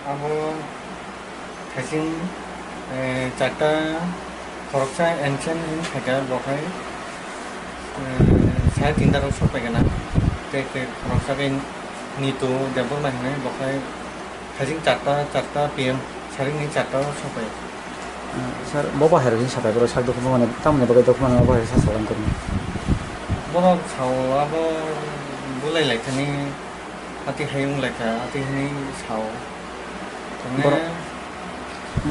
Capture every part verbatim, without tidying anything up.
Abo thaiching, eh, charta khoroksa ancient hwn khaikha, bo khai, eh, sare tinta rok sok paikha na. Tei, tei khoroksa khe Nitu Debbarma hwnwi, bo khai thaiching charta, charta P M, saringni charta o sok pai. Ah, sir, bo bahai rok ni sapai borok sak dukhu mani, tamoni bagwi dukhu mani bo bahai sa salam kori. Borok sao abo bulai lai thani, ati hai wng lai kha, ati hwnwi sao. Tongwi Borok,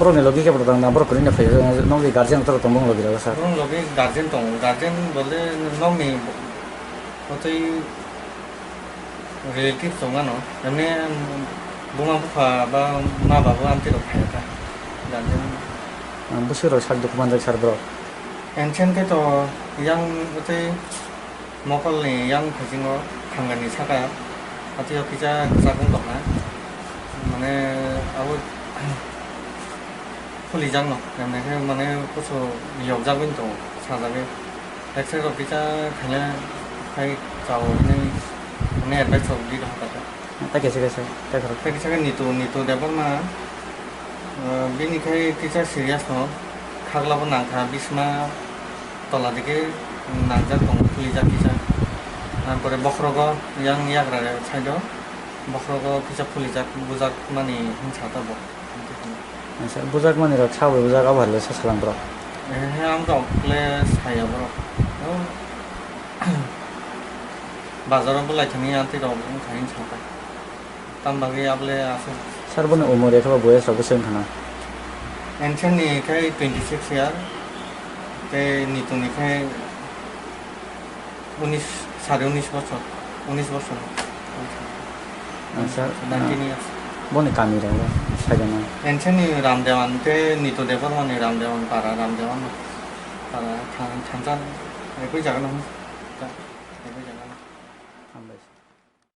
borok ni logi khe borok tang na, borok kwrwi no phai, nokni guardian toro tongo logi rok sir. Borok logi guardian tongo, guardian bole nokni otwi relative tongmano, emni buma bupha ba ma babu amtwi rok phai ta, guardian. Ah, bwswk rok sak dukhu manjak sir borok. Ancient khe to yang tei mokolni yang phaising o thangnani saka, atwi o kisa kwchak wng tongkha, mane abo. Khuli jakno, emne khe mane kusu yokjagwi tongo, sajagwi. Exercise rok kisa khaina khai chao hinwi mane advice rok di rokha kha. Tei kaisa kaisa, tei khorok. Tei kisa khe Nitu, Nitu Debbarma, ah, bini khai kisa serious no, khagla bo nangkha, bisma tola dike nangjak tongo, phulijak kisa. Tampore bokhorogo yang yagra side o, bokhorogo kisa phulijak, bujak mani hinsa ta bo. Acha, bujak mani rok sabai bujak abo hai le sa salang borok. He, he, ang rok le saya borok. O, bazar o bulai thani anti rok wng thani saka. Tam bagwi abo le aswk. Sir, boni umor ya khe ba boyas rok bwswk wng khana? Ancient ni khai twenty six year, tei Nitu ni khai Unis, sare unis bochor, unis bochor. Acha, nineteen years. Boni kami rok, saigana. Ancient ni Ramdewan tei Nitu Debbarma ni Ramdewan para, Ramdewan para, than-, thansa, ekoi jaga no.